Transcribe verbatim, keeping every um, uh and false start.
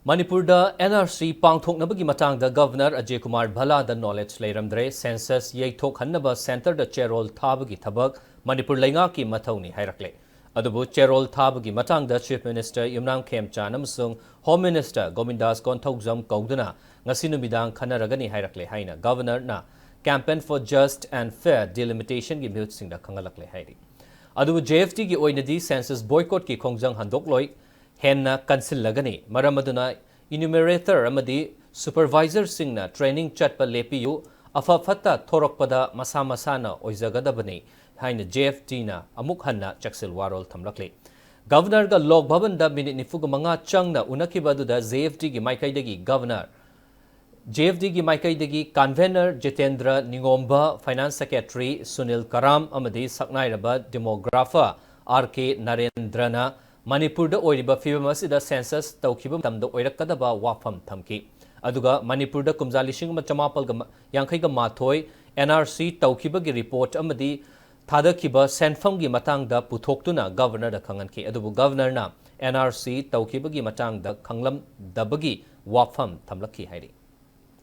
ꯃꯅꯤꯄꯨꯔꯗ and R C ꯄꯥꯡꯊꯣꯛꯅꯕꯒꯤ ꯃꯇꯥꯡꯗ governor ꯑꯖꯦ Kumar ꯚꯜꯂꯥꯗ knowledge ꯂꯩꯔꯝꯗ꯭ꯔꯦ꯫ Census ꯌꯩꯊꯣꯛꯍꯟꯅꯕ ꯁꯦꯟꯇꯔꯗ ꯆꯦꯔꯣꯜ ꯊꯥꯕꯒꯤ ꯊꯕꯛ ꯃꯅꯤꯄꯨꯔ ꯂꯩꯉꯥꯛꯀꯤ ꯃꯊꯧꯅꯤ ꯍꯥꯏꯔꯛꯂꯦ꯫ ꯑꯗꯨꯕꯨ ꯆꯦꯔꯣꯜ ꯊꯥꯕꯒꯤ ꯃꯇꯥꯡꯗ ꯆꯤꯐ ꯃꯤꯅꯤꯁꯇꯔ ꯌꯨꯝꯅꯥꯝ ꯈꯦꯝꯆꯥꯟ ꯑꯃꯁꯨꯡ ꯍꯣꯝ ꯃꯤꯅꯤꯁꯇꯔ ꯒꯣꯕꯤꯟꯗꯥꯁ ꯀꯣꯟꯊꯧꯖꯝ ꯀꯧꯗꯨꯅ ꯉꯁꯤ ꯅꯨꯃꯤꯗꯥꯡ ꯈꯟꯅꯔꯒꯅꯤ ꯍꯥꯏꯔꯛꯂꯦ ꯍꯥꯏꯅ ꯒꯚꯔꯅꯔꯅ Campaign for Just and Fair Delimitationꯒꯤ ꯃꯤꯍꯨꯠꯁꯤꯡꯗ ꯈꯪꯍꯜꯂꯛꯂꯦ ꯍꯥꯏꯔꯤ꯫ ꯑꯗꯨꯕꯨ ꯖꯦ ꯑꯦꯐ ꯇꯤꯒꯤ ꯑꯣꯏꯅꯗꯤ ꯁꯦꯟꯁꯁ ꯕꯣꯏꯀꯣꯠꯀꯤ ꯈꯣꯡꯖꯪ ꯍꯟꯗꯣꯛꯂꯣꯏ꯫ ꯍꯦꯟꯅ ꯀꯟꯁꯤꯜꯂꯒꯅꯤ꯫ ꯃꯔꯝ ꯑꯗꯨꯅ ꯏꯅ꯭ꯌꯨꯃꯦꯔꯦꯇꯔ ꯑꯃꯗꯤ ꯁꯨꯄꯔꯚꯥꯏꯖꯔꯁꯤꯡꯅ ꯇ꯭ꯔꯦꯅꯤꯡ ꯆꯠꯄ ꯂꯦꯞꯄꯤꯌꯨ, ꯑꯐ ꯐꯠꯇ ꯊꯣꯔꯛꯄꯗ ꯃꯁꯥ ꯃꯁꯥꯅ ꯑꯣꯏꯖꯒꯗꯕꯅꯤ ꯍꯥꯏꯅ ꯖꯦ ꯑꯦꯐ ꯇꯤꯅ ꯑꯃꯨꯛ ꯍꯟꯅ ꯆꯦꯛꯁꯤꯜ ꯋꯥꯔꯣꯜ ꯊꯝꯂꯛꯂꯤ꯫ ꯒꯚꯔꯅꯔꯒ ꯂꯣꯛ ꯚꯕꯟꯗ ꯃꯤꯅꯤꯠ ꯅꯤꯐꯨꯒ ꯃꯉꯥ ꯆꯪꯅ ꯎꯅꯈꯤꯕ ꯑꯗꯨꯗ ꯖꯦ ꯑꯦꯐ ꯇꯤꯒꯤ ꯃꯥꯏꯀꯩꯗꯒꯤ ꯒꯚꯔꯅꯔ, ꯖꯦ ꯑꯦꯐ ꯇꯤꯒꯤ ꯃꯥꯏꯀꯩꯗꯒꯤ ꯀꯟꯚꯦꯅꯔ ꯖꯤꯇꯦꯟꯗ꯭ꯔ ꯅꯤꯉꯣꯝꯕ, ꯐꯥꯏꯅꯥꯟꯁ ꯁꯦꯀ꯭ꯔꯦꯇꯔꯤ ꯁꯨꯅꯤꯜ ꯀꯔꯥꯝ ꯑꯃꯗꯤ ꯁꯛꯅꯥꯏꯔꯕ ꯗꯦꯃꯣꯒ꯭ꯔꯥꯐꯔ ꯑꯥꯔ ꯀꯦ ꯅꯔꯦꯟꯗ꯭ꯔꯅ ꯃꯅꯤꯄꯨꯔꯗ ꯑꯣꯏꯔꯤꯕ ꯐꯤꯕꯝ ꯑꯁꯤꯗ ꯁꯦꯟꯁꯁ ꯇꯧꯈꯤꯕ ꯃꯇꯝꯗ ꯑꯣꯏꯔꯛꯀꯗꯕ ꯋꯥꯐꯝ ꯊꯝꯈꯤ꯫ ꯑꯗꯨꯒ ꯃꯅꯤꯄꯨꯔꯗ ꯀꯨꯝꯖꯥ ꯂꯤꯁꯤꯡ ꯑꯃ ꯆꯃꯥꯄꯜꯒ ꯌꯥꯡꯈꯩꯒ ꯃꯥꯊꯣꯏ ꯑꯦꯟ ꯑꯥꯔ ꯁꯤ ꯇꯧꯈꯤꯕꯒꯤ ꯔꯤꯄꯣꯔꯠ ꯑꯃꯗꯤ ꯊꯥꯗꯈꯤꯕ ꯁꯦꯟꯐꯝꯒꯤ ꯃꯇꯥꯡꯗ ꯄꯨꯊꯣꯛꯇꯨꯅ ꯒꯚꯔꯅꯔꯗ ꯈꯪꯍꯟꯈꯤ꯫ ꯑꯗꯨꯕꯨ ꯒꯚꯔꯅꯔꯅ ꯑꯦꯟ ꯑꯥꯔ ꯁꯤ ꯇꯧꯈꯤꯕꯒꯤ ꯃꯇꯥꯡꯗ ꯈꯪꯂꯝꯗꯕꯒꯤ ꯋꯥꯐꯝ ꯊꯝꯂꯛꯈꯤ ꯍꯥꯏꯔꯤ꯫